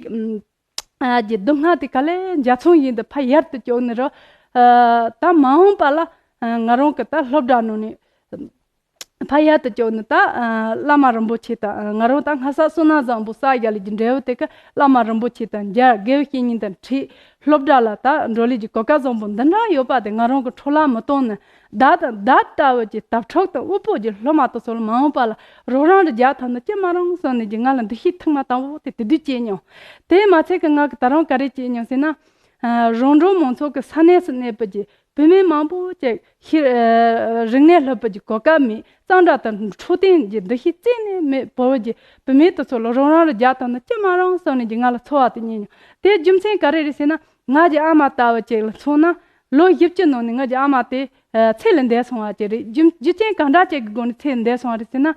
ཨ་གི་སྡུག་བསྔལ་དེ་ག་ལེར་འཇའ་ཚོན་བཞིན་དུ་ཕར་ཡལ་དུ་བཅུག་ནི་རེད། ཨ། ད་མ་འོངས་པ་ལ་ཨ་ང་རང་གི་ད་སློབ་གྲྭ་ནང་ནས་ ཕ་ཡར་དུ་བསྐྱོད་ནས་ད་ཨ་བླ་མ་རིན་པོ་ཆེ་དང་ཨ་ང་རང་ད་སྔ་ས་བསོད་ནམས་བཟང་པོ་བསགས་ཡ་ལས་ཀྱི་འབྲས་བུ་དེ་ག་བླ་མ་རིན་པོ་ཆེ་དང་མཇལ། དགེ་བའི་བཤེས་གཉེན་དང་འཕྲད། སློབ་གྲྭ་ལ་ད་འགྲོ་ལས་ཀྱི་གོ་སྐབས་བཟང་པོ་འདི་འདྲ་ཡོད་པ་དེ་ང་རང་གི་འཕྲོ་བརླག་མི་གཏོང་ནས། ད་ད་ལྟ་བུ་གྱི་དྭ་ཕྲུག་དང་དབུལ་པོ་གྱི་སློབ་མ་དེ་ཚོ་ལ་མ་འོངས་པ་ལ་རོགས་རམ་རེ་རྒྱག་ཐུབ་ན་ཅི་མ་རུང་བསམ་ནས་ཀྱི་ང་ལ་འདུ་ཤེས་ཐེངས་མ་དང་པོ་དེ་དེ་དུས་སྐྱེས་མྱོང་། དེ་མ་ཚད་ཀྱི་ང་གི་ད་རུང་ག་རེ་སྐྱེས་མྱོང་ཟེར་ན། ཨ་རོང་འབྲོག་མང་ཚོགས་ཀྱི་ས་གནས་སུ་གནས་པ་གྱི་བུད་མེད་མང་པོ་ཅིག་ཤེས་ཨ་རིག་གནས་སློབ་པ་གྱི་གོ་སྐབས་མེད། གཙང་སྦྲ་དང་འཕྲོད་བསྟེན་གྱི་འདུ་ཤེས་རྩད་ནས་མེད། བོད་ཀྱི་བུད་མེད་དེ་ཚོ་ལ་རོགས་རམ་རེ་རྒྱག་ཐུབ་ན་ཅི་མ་རུང་བསམ་ནས་ཀྱི་ང་ལ་ཚོར་བ་དེ་རྙེད་མྱོང་། དེའི་རྒྱུ་མཚན་ག་རེ་རེད་ཟེར་ན། ང་གི་ཨ་མ་ལྟ་བུ་ཅིག་ལ་མཚོན་ན། ལོ་བཞི་བཅུ་ནང་ནས་ང་གི་ཨ་མ་དེ་ཨ་ཚེ་ལས་འདས་སོང་བ་ཅིག་རེད། རྒྱུ་རྒྱུ་རྐྱེན་གང་འདྲ་ཅིག་གི་སྒོ་ནས་ཚེ་ལས་འདས་སོང་བ་རེད་ཟེར་ན།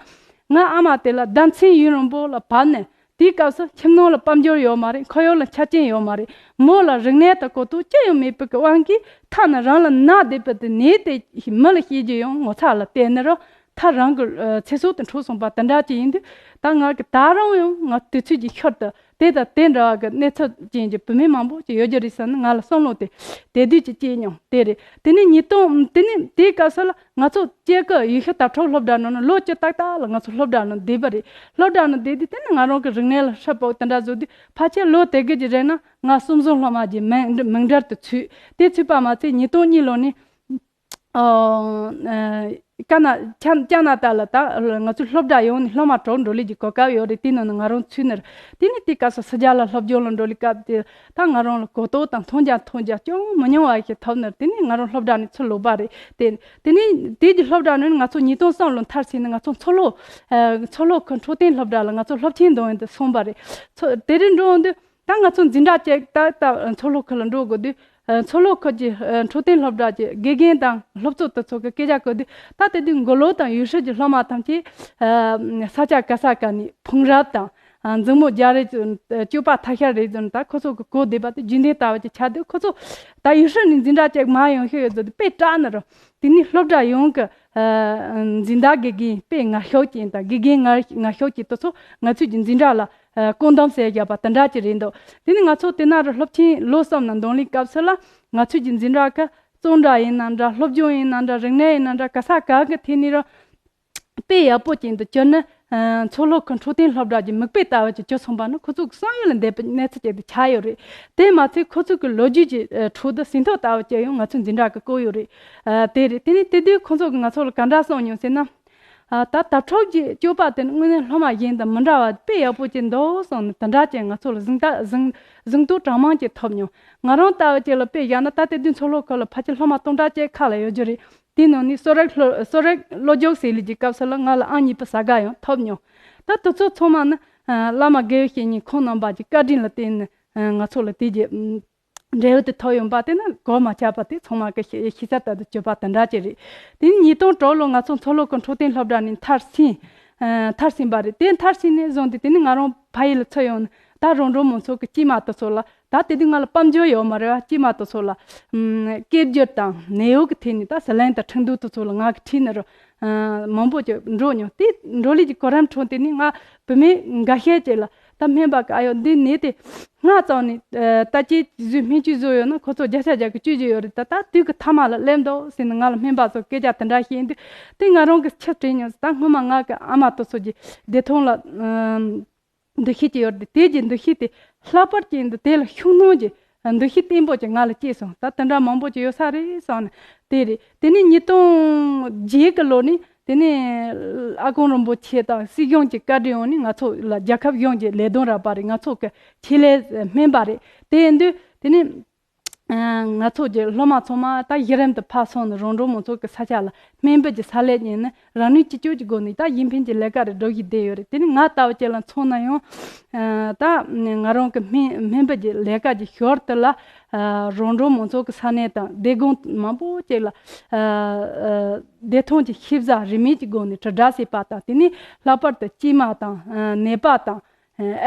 ང་ཨ་མ་དེ་ལ་ཟླ་མཚན་ཡུན་རིང་པོ་ལ་བབས་ནས། དེའི་སྐབས་སུ་ཁྱིམ་ནང་ལ་དཔལ་འབྱོར་ཡོད་མ་རེད། ཁོར་ཡུག་ལ་ཆ་རྐྱེན་ཡོད་མ་རེད། མོ་ལ་རིག་གནས་དང་གོ་རྟོགས་ཅི་ཡང་མེད་པའི་གི་དབང་གིས་ཐ་ན་རང་ལ་ན་བསྡད་པའི་དེ་ནད་དེ་མི་ལ་བཤད་རྒྱུ་ཡང་ངོ་ཚ་ལ་བལྟས་ནས་རོ། ད་རང་གི་ཨ་ཚེ་སྲོག་དེ་འཕྲོག་སོང་བ་དེ་འདྲ་ཅིག་ཡིན་དུས། ད་ང་གི་ད་རུང་ཡང་ང་དུས་ཚོད་ཀྱི་ཤུལ་དུ་དེ་དང་དེ་འདྲ་བ་གི་གནས་ཚུལ་ཅན་གྱི་བུད་མེད་མང་པོ་ཅིག་ཡོད་རྒྱུ་རེད་བསམ་ནས་ང་ལ་བསམ་བློ་དེ་དེ་དུས་ཀྱི་སྐྱེས་མྱོང་དེ་རེད། དེ་ནས་ཉིས་སྟོང་དེ་ནས་དེའི་སྐབས་སུ་ལ་ང་ཚོ་སྐྱེ་རྒུ་ཡུལ་ཤུལ་དྭ་ཕྲུག་སློབ་གྲྭ་ནང་ན་ལོ་བཅུ་ཏག་ཏག་ལ་ང་ཚོ་སློབ་གྲྭ་ནང་བསྡད་པ་རེད། སློབ་གྲྭ་ནང་བསྡད་དུས་དེ་ནས་ང་རང་གི་རིག་གནས་ལ་ཧྲིལ་པོ་དེ་འདྲ་བཟོ་དུས་ཕལ་ཆེར་ལོ་དེ་གི་ཅིག་རིང་ན་ང་གསུམ་བཟང་སློབ་མ་གྱི་མིང་མིང་གྲལ་དུ་ཚུད། དེ་ཚུད་པ་མ་ཚད་ཉིས་སྟོང་གཉིས་ལོ་ནས། ཨ་ཀ་ན་ཅ་ཅ་ན་ཏ་ལ་ད་ང་ཚོའི་སློབ་གྲྭ་ཡོངས་ནས་སློབ་མ་དྲུག་འགྲོ་ལས་ཀྱི་གོ་སྐབས་ཡོད་རེད། དེ་ནང་ནས་ང་རང་ཚུད་ནས། དེ་ནས་དེའི་སྐབས་སུ་ཕྱི་རྒྱལ་ལ་སློབ་སྦྱོང་ལ་འགྲོ་ལས་སྐབས་དེ་ད་ང་རང་ལ་གོ་རྟོགས་དང་མཐོང་རྒྱ་མཐོང་རྒྱ་ཅུང་མི་ཉུང་བ་ཞིག་ཐོབ་ནས། དེ་ནས་ང་རང་སློབ་གྲྭ་ནས་ཚུར་ལོག་པ་རེད། དེ་དེ་ནས་དེའི་གི་སློབ་གྲྭ་ནས་ང་ཚོ་ཉིས་སྟོང་གསུམ་ལོ་མཐར་ཕྱིན་ནས་ང་ཚོ་མཚོ་ལྷོ་ཨ་མཚོ་ལྷོ་ཁུལ་འཕྲོད་བསྟེན་སློབ་གྲྭ་ལ་ང་ཚོ་སློབ་ཆེན་འདོན་ཡོང་དུ་སོང་པ་རེད། ཚོ་དེ་རིང་འགྲོ་འོང་དུས། ད་ང་ཚོ་འཛིན་གྲྭ་གཅིག་ད་ད་མཚོ་ལྷོ་ཁུལ་ལ་འགྲོ་དགོས་དུས། ཨ་མཚོ་ལྷོ་ཁུལ་གྱི་ཨ་འཕྲོད་བསྟེན་སློབ་གྲྭ་གྱི་དགེ་རྒན་དང་སློབ་གཙོ་དེ་ཚོ་གི་སྐད་ཆ་གོ་དུས། ད་དེ་དུས་མགོ་ལོག་དང་ཡུལ་ཤུལ་གྱི་སློབ་མ་ཐམས་ཅད་ཨ་ས་ཆ་ག་ས་ག་ནས་ཕུང་རབས་དང་ཨ་མཛུབ་མོ་རྒྱག་རེས་ཚོ་སྤྱོད་པ་ཐ་ཤལ་རེད་ཚོ་ད་ཁོ་ཚོ་གི་གོ་བདེ་བ་དེ་རྒྱུན་ལྡན་ལྟ་བུ་ཅིག་ཆགས་དུས། ཁོ་ཚོ་ད་ཡུལ་ཤུལ་ནས་འཛིན་གྲྭ་གཅིག་མར་ཡོང་ཤེས་ཡོད་ཚོ་དེ་དཔེ་སྐྲག་ནས་རོ། དེ་ནས་སློབ་གྲྭ་ཡོངས་ཀྱི་ཨ་འཛིན་བདག་དགེ་རྒན་དཔེ་ངར་ཤུགས་ཅན་དང་དགེ་རྒན་ངར་ངར་ཤུགས་ཅན་དེ་ཚོ་ང་ཚོའི་གི་འཛིན་གྲྭ་ལ་ཨ་བཀོད་འདོམས་བྱས་བཞག་པ་དེ་འདྲ་ཅིག་རེད་འདུག་དེ་ནི་ང་ཚོ་དེ་ན་རུ་སློབ་ཆེན་ལོ་གསུམ་ནང་འདོན་ལས་སྐབས་སུ་ལ་ང་ཚོའི་གི་འཛིན་གྲྭ་ཁག་གཙང་སྦྲ་ཡིན་ན་འདྲ། སློབ་སྦྱོང་ཡིན་ན་འདྲ། རིག་གནས་ཡིན་ན་འདྲ། ག་ས་ག་གི་ཐད་ནས་རུ་དཔེ་ཡག་པོ་ཅན་དུ་གྱུར་ནས། ཨ་མཚོ་ལྷོ་ཁུལ་འཕྲོད་བསྟེན་སློབ་གྲྭ་གྱི་མིག་དཔེ་ལྟ་བུ་ཅིག་གྱུར་སོང་པ་ནི་ཁོ་ཚོ་གི་བསམ་ཡུལ་ལས་འདས་པའི་གནས་ཚུལ་ཅིག་ཏུ་ཆགས་ཡོད་རེད། དེ་མ་ཚད་ཁོ་ཚོ་གི་ལོ་རྒྱུས་ཀྱི་ཨ་ཁྲོད་དུ་ཟིན་ཐོ་ལྟ་བུ་ཅིག་ཡང་ང་ཚོའི་འཛིན་གྲྭ་གི་བཀོད་ཡོད་རེད། ཨ་དེ་རེད། དེ་ནས་དེ་དུས་ཁོ་ཚོ་གི་ང་ཚོ་ལ་ག་འདྲ་གསུངས་མྱོང་ཟེར་ན། ཨ་ད་དྭ་ཕྲུག་གི་སྤྱོད་པ་དེ་ནི་དངོས་གནས་སློབ་མ་གཞན་དང་མི་འདྲ་བ་དཔེ་ཡག་པོ་ཅིག་འདུག་གསུངས་ནས་དེ་འདྲ་ཅིག་ང་ཚོ་ལ་གཟེངས་རྟགས་གཟེངས་གཟེངས་བསྟོད་གྲངས་མང་ཅིག་ཐོབ་མྱོང་། ང་རང་ལྟ་བུ་ཅིག་ལ་དཔེ་བཞག་ན་ད་དེ་དུས་མཚོ་ལྷོ་ཁུལ་ལ་ཕལ་ཆེར་སློབ་མ་སྟོང་ཕྲག་གཅིག་ཁ་ལ་ཡོད་རྒྱུ་རེད། དེའི་ནང་ནས་གསོ་རིག་སློབ་གསོ་རིག་སློབ་སྦྱོང་ཟེར་ལས་ཀྱི་སྐབས་སུ་ལ་ང་ལ་ཨང་གཉིས་པ་ས་ག་ཡང་ཐོབ་མྱོང་། ད་དེ་ཚོ་ཚང་མ་ནི་ཨ་བླ་མ་དགེ་བའི་བཤེས་གཉེན་ཁོང་རྣམ་པ་གྱི་བཀའ་དྲིན་ལ་བརྟེན་ནས་ཨ་ང་ཚོ་ལ་དེ་གྱི་ཨམ་འབྲས་བུ་དེ་ཐོབ་ཡོང་པ་དེ་ནི་གོར་མ་ཆག་པ་དེ་ཚང་མ་གི་ཤེས་ཤེས་ཚད་ལྟར་དུ་གྱུར་པ་དེ་འདྲ་ཅིག་རེད། དེ་ནི་ཉིས་སྟོང་དྲུག་ལོ་ང་ཚོ་མཚོ་ལྷོ་ཁུལ་འཕྲོད་བསྟེན་སློབ་གྲྭ་ནས་མཐར་ཕྱིན། ཨ་མཐར་ཕྱིན་པ་རེད། དེ་མཐར་ཕྱིན་ནས་བཟུང་སྟེ་དེ་ནི་ང་རང་ཕ་ཡུལ་ལ་ཚུར་ཡོང་ནས་ད་རོང་འབྲོག་མང་ཚོགས་ཀྱི་སྐྱེས་མ་དེ་ཚོ་ལ། ད་དེ་དུས་ང་ལ་དཔལ་འབྱོར་ཡོད་མ་རེད་བ། སྐྱེས་མ་དེ་ཚོ་ལ་ཨམ་སྐད་སྒྱུར་དང་ནད་གཡོག་གི་ཐད་ནས་ད་ཟི་ལིང་དང་ཁྲིན་ཏུའུ་དེ་ཚོ་ལ་ང་གི་འཁྲིས་ནས་རུ་ཨ་མང་པོ་ཅིག་འགྲོ་མྱོང་། དེ་འགྲོ་ལས་ཀྱི་གོ་རིམ་ཁྲོད་དེ་ནས་ང་བུད་མེད་འགའ་ཤས་ཅིག་ལ་ད་སྨན་པ་གི་ཨ་ཡོ་འདི་ནད་དེ་སྔ་ཙམ་ནས་ཨ་ད་ཅི་བཟོས་སྨན་བཅོས་བཟོས་ཡོད་ན་ཁོ་ཚོ་བརྒྱ་ཆ་བརྒྱ་གི་བཅོས་ཀྱི་ཡོད་རེད། ད་ད་དུས་ཀྱི་མཐའ་མ་ལ་སླེབས་འདུག་ཟེར་ནས་ང་ལ་སྨན་པ་ཚོ་སྐད་ཆ་དེ་འདྲ་བཤད་དུས་དེ་ང་རང་གི་ཆུ་དྲན་མྱོང་། ད་སྔོན་མ་ང་གི་ཨ་མ་དེ་ཚོ་གི་བདེ་ཐང་ལ་ཨ་འདུ་ཤེས་ཅིག་ཡོད་རེད། དེ་གི་འདུ་ཤེས་དེ་ལྷག་པར་ཅན་དུ་དེ་ལ་ཤུགས་སྣོན་གྱི་འདུ་ཤེས་བརྟན་པོ་ཅིག་ང་ལ་སྐྱེས་སོང་། ད་དེ་འདྲ་མང་པོ་ཅིག་ཡོད་ས་རེད་བསམ་ནས་དེ་རེད། དེ་ནས་ཉིས་སྟོང་བརྒྱད་གི་ལོ་ནས་དེ་ནས་ཨ་དཀོན་རིན་པོ་ཆེ་དང་སྲིད་གཞུང་གི་བཀའ་དྲིན་འོག་ནས་ང་ཚོ་ལ་རྒྱལ་ཁབ་གཞུང་གི་ལས་དོན་རག་པ་རེད། ང་ཚོ་གི་ཆེད་ལས་སྨན་པ་རེད། དེ་ཡིན་དུས་དེ་ནས། ཨ་ང་ཚོ་གི་སློབ་མ་ཚང་མ་ད་གཞི་རིམ་དུ་ཕར་སོང་ནས་རོང་འབྲོག་མང་ཚོགས་ཀྱི་ས་ཆ་ལ་སྨན་པ་གྱི་ས་ལས་གཉེར་ནས་རང་ནུས་ཅི་ལྕོགས་ཀྱི་སྒོ་ནས་ད་གཞན་ཕན་གྱི་ལས་ཀ་རེ་སྒྲུབ་བཞིན་བསྡད་ཡོད་རེད། དེ་ནི་ང་ལྟ་བུ་ཅིག་ལ་མཚོན་ན་ཡང་ཨ་ད་ང་རང་གི་སྨན་སྨན་པ་གྱི་ལས་ཀ་གྱི་ཞོར་དུ་ལ་ཨ་རོང་འབྲོག་མང་ཚོགས་ཀྱི་ས་གནས་དང་སྡེ་དགོན་མང་པོ་ཅིག་ལ་ཨ་ཨ་བདེ་ཐང་གི་ཤེས་བྱ་རིན་མེད་ཀྱི་སྒོ་ནས་དྲིལ་བསྒྲགས་བྱས་པ་དང་། དེ་ནི་ལྷག་པར་དུ་སྐྱེས་མ་དང་ཨ་ནད་པ་དང་།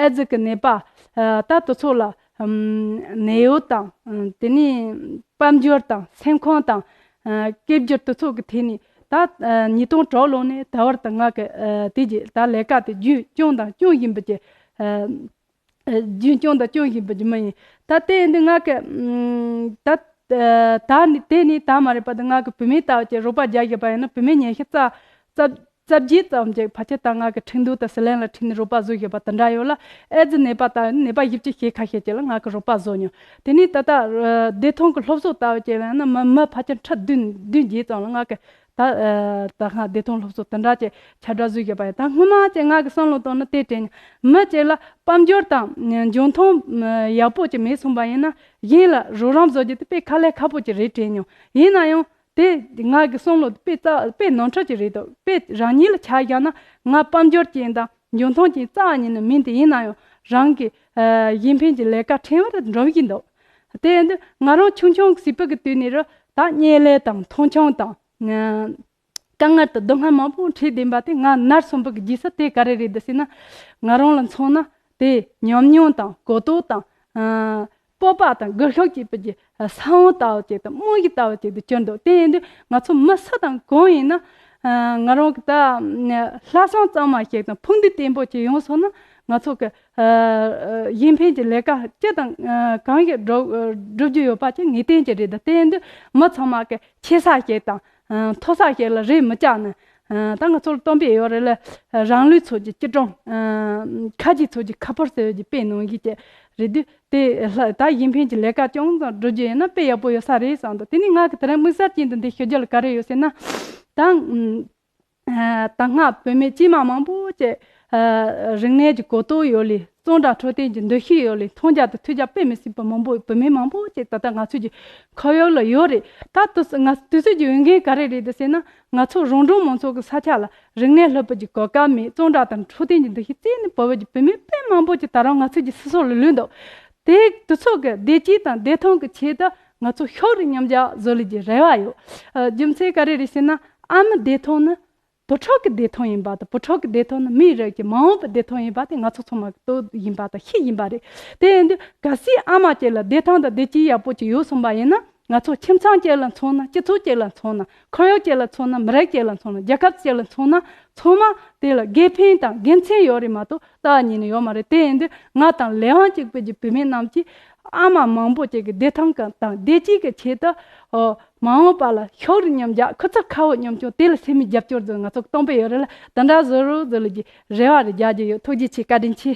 ཨེ་ཙི་གི་ནད་པ། ཨ་ད་དེ་ཚོ་ལ་ཨམ་ནད་གཡོག་དང་། ཨ་དེ་ནས་དཔལ་འབྱོར་དང་སེམས་ཁམས་དང་། ཨ་སྐད་སྒྱུར་དེ་ཚོ་གི་ཐད་ནས་ད་ཨ་ཉིས་སྟོང་དྲུག་ལོ་ནས་ད་བར་དུ་ང་གི་ཨ་དེ་གི་ད་ལས་ཀ་དེ་རྒྱུན་སྐྱོང་དང་སྐྱོང་བཞིན་པ་གི་ཨ་རྒྱུན་སྐྱོང་དང་སྐྱོང་བཞིན་པ་གི་མི་ཡིན། ད་དེ་ཡིན་དུས་ང་གི་ཨམ་ད་ཨ་ད་ནི་དེ་ནི་ད་མ་རེད་པ། ད་ང་གི་བུད་མེད་ལྟ་བུ་ཅིག་རོགས་པ་རྒྱག་བཞིན་པ་ཡིན་ན་བུད་མེད་ཉི་ཤུ་རྩ་རྩ། རྩ་བརྒྱད་ཙམ་ཅིག་ཕལ་ཆེར་ད་ང་གི་ཁྲིན་ཏུའུ་དང་ཟི་ལིང་ལ་ཁྲིད་ནས་རོགས་པ་བཟོས་བཞག་པ་དེ་འདྲ་ཡོད་ལ། ཨེ་ཙི་ནད་པ་དང་ནད་པ་བཞི་བཅུ་ཞེ་ཁ་ཤས་ཅིག་ལ་ང་གི་རོགས་པ་བཟོས་མྱོང་། དེ་ནས་ད་ལྟ་ཨ་བདེ་ཐང་གི་སློབ་གསོ་ལྟ་བུ་ཅིག་ལ་ཡང་ན་མི་མི་ཕལ་ཆེར་ཁྲི་བདུན་བདུན་བརྒྱད་ཙམ་ལ་ང་གི་ད་ཨ་ད་ང་བདེ་ཐང་སློབ་གསོ་དེ་འདྲ་ཅིག་ཁྱབ་བསྒྲགས་བཟོས་བཞག་པ་ཡིན། ད་སྔོན་མ་ཅིག་ང་གི་བསམ་བློ་བཏང་ན་དེ་དྲན་མྱོང་། མི་ཅིག་ལ་དཔལ་འབྱོར་དང་འཇོན་ཐང་ཡག་པོ་ཅིག་མེད་སོང་པ་ཡིན་ན་གཞན་ལ་རོགས་རམ་བཟོ་རྒྱུ་དེ་དཔེ་དཀའ་ལས་ཁག་པོ་ཅིག་རེད་དྲན་མྱོང་། ཡིན་ན་ཡང་དེ་ང་གི་བསམ་བློ་དེ་དཔེ་རྩ་དཔེ་ནོར་འཁྲུལ་ཅིག་རེད་འདུག་དཔེ་རང་ཉིད་ལ་ཆ་བཞག་ན་ང་དཔལ་འབྱོར་ཅན་དང་འཇོན་ཐང་ཅན་རྩ་བ་ཉིད་ནས་མིན། དེ་ཡིན་ན་ཡང་རང་གི་ཨ་གཞན་ཕན་གྱི་ལས་ཀ་ཕྲན་བུ་རེ་འགྲོ་བཞིན་འདུག་དེ་ཡིན་དུས་ང་རང་ཆུང་ཆུང་གི་སྲིད་པ་གི་དུས་ནས་རུ་ད་བརྙས་ལས་དང་མཐོང་ཆུང་དང་ཨ་དཀའ་ངལ་དང་སྡུག་བསྔལ་མང་པོ་འཕྲད་བསྡད་པ་དེ་ང་ནར་སོན་པ་གི་རྗེས་སུ་དེ་ག་རེ་རེད་འདུག་ཟེར་ན། ང་རང་ལ་མཚོན་ན་དེ་ཉམས་མྱོང་དང་གོ་རྟོགས་དང་ཨ་སྤོབས་པ་དང་སྒུལ་ཤུགས་བྱེད་པ་གི་ས་བོན་ལྟ་བུ་ཅིག་དང་རྨང་གཞི་ལྟ་བུ་ཅིག་ཏུ་གྱུར་འདུག་དེ་ཡིན་དུས་ང་ཚོ་མི་སུ་དང་གང་ཡིན་ན་ཨ་ང་རང་གི་ད་ལྷག་བསམ་གཙང་མ་ཞིག་དང་ཕུགས་འདུན་བརྟན་པོ་ཅིག་ཡོང་སོང་ན་ང་ཚོ་གི་ཨ་གཞན་ཕན་གྱི་ལས་ཀ་ཅི་དང་ཨ་གང་ཞིག་སྒྲུབ་སྒྲུབ་རྒྱུ་ཡོད་པ་ཅིག་ངེས་གཏན་ཅིག་རེད། ད་དེ་ཡིན་དུས་མི་ཚང་མ་གི་ཆེ་ས་ཞིག་དང་མཐོ་ས་ཞིག་ལ་རེ་མི་བཅག་ནས། ད་ང་ཚོར་སྟོན་པའི་ཡོད་རེད་ལ། རང་ལུས་ཚོགས་ཀྱི་སྐྱིལ་ཀྲུང་། ཁ་རྗེ་ཚོགས་ཀྱི་ཁ་ཕོར་ཟེར་བའི་དཔེ་ནང་བཞིན་གྱི་རེད་དུས་དེ་ལྷ་ད་གཞན་ཕན་གྱི་ལས་ཀ་ཅུང་ཙམ་སྒྲུབ་རྒྱུ་ཡིན་ན་དཔེ་ཡག་པོ་ཡོད་ས་རེད་བསམ་འདུག་དེ་ནས་ང་གི་དེ་རིང་དམིགས་བསལ་ཅན་དུ་འདི་ཞུ་རྒྱུ་ལ་ག་རེ་ཡོད་ཟེར་ན། ད་ད་སྔ་བུད་མེད་སྐྱེས་མ་མང་པོ་ཅིག་རིག་གནས་ཀྱི་གོ་རྟོགས་ཡོད་ལས། གཙང་སྦྲ་འཕྲོད་བསྟེན་གྱི་འདུ་ཤེས་ཡོད་ལས། མཐོང་རྒྱ་དང་ཐོས་རྒྱ་དཔེ་མི་སྲིད་པ་མང་པོ་བུད་མེད་མང་པོ་ཅིག་ད་ལྟ་ང་ཚོའི་གི་ཁོར་ཡུག་ལ་ཡོད་རེད། ད་དུས་ང་དུས་ཚོད་ཀྱི་འོས་འགན་ག་རེ་རེད་འདུག་ཟེར་ན། ང་ཚོ་རོང་འབྲོག་མང་ཚོགས་ཀྱི་ས་ཆ་ལ་རིག་གནས་སློབ་སྤེལ་གྱི་གོ་སྐབས་མེད། གཙང་སྦྲ་དང་འཕྲོད་བསྟེན་གྱི་འདུ་ཤེས་རྩད་ནས་བུད་པའི་གི་བུད་མེད་དཔེ་མང་པོ་ཅིག་ད་རུང་ང་ཚོའི་གི་སོ་སོ་ལ་ལུས་འདུག་དེ་དུས་ཚོད་ཀྱི་བདེ་སྐྱིད་དང་བདེ་ཐང་གི་ཆེད་དུ་ང་ཚོ་ཤུགས་རེ་མཉམ་རྒྱག་བཟོ་ལས་ཀྱི་རེ་བ་ཡོད། ཨ་རྒྱུ་མཚན་ག་རེ་རེད་ཟེར་ན། ཨ་མའི་བདེ་ཐང་ནི་བུ་ཕྲུག་གི་བདེ་ཐང་ཡིན་པ་དང་། བུ་ཕྲུག་གི་བདེ་ཐང་ནི་མིའི་རིགས་ཀྱི་མ་འོངས་པའི་བདེ་ཐང་ཡིན་པ་དེ་ང་ཚོ་ཚང་མ་གི་རྟོགས་ཡིན་པ་དང་ཤེས་ཡིན་པ་རེད། དེ་ཡིན་དུས་གལ་སྲིད་ཨ་མ་གཅིག་ལ་བདེ་ཐང་དང་བདེ་སྐྱིད་ཡག་པོ་ཅིག་ཡོད་སོང་པ་ཡིན་ན། ང་ཚོ་ཁྱིམ་ཚང་གཅིག་ལ་མཚོན་ན། སྤྱི་ཚོགས་གཅིག་ལ་མཚོན་ན། ཁོར་ཡུག་གཅིག་ལ་མཚོན་ན། མི་རིགས་གཅིག་ལ་མཚོན་ན། རྒྱལ་ཁབ་གཅིག་ལ་མཚོན་ན། ཚང་མ་དེ་ལ་དགེ་ཕན་དང་དགེ་མཚན་ཡོད་རེད་མ་གཏོགས་རྟག་ཉིད་ནས་ཡོད་མ་རེད། དེ་ཡིན་དུས་ང་དང་ལས་དབང་གཅིག་པའི་གི་བུད་མེད་རྣམས་ཀྱིས་ཨ་མ་མང་པོ་ཅིག་གི་བདེ་ཐང་གི་དང་བདེ་སྐྱིད་ཀྱི་ཆེད་དུ། ཨོ། མ་འོངས་པ་ལ་ཤུགས་རེ་མཉམ་རྒྱག་ཁུ་ཚུར་ཁ་བོ་མཉམ་སྐྱོང་། དེ་ལ་སེམས་མི་རྒྱབ་སྐྱོར་དུ་ང་ཚོ་གཏོང་པའི་ཡོད་རེད་ལ། དེ་འདྲ་བཟོ་རོགས་བཟོ་ལས་ཀྱི་རེ་བ་རེ་རྒྱག་རྒྱུ་ཡོད། ཐུགས་རྗེ་ཆེ། བཀའ་དྲིན་ཆེ།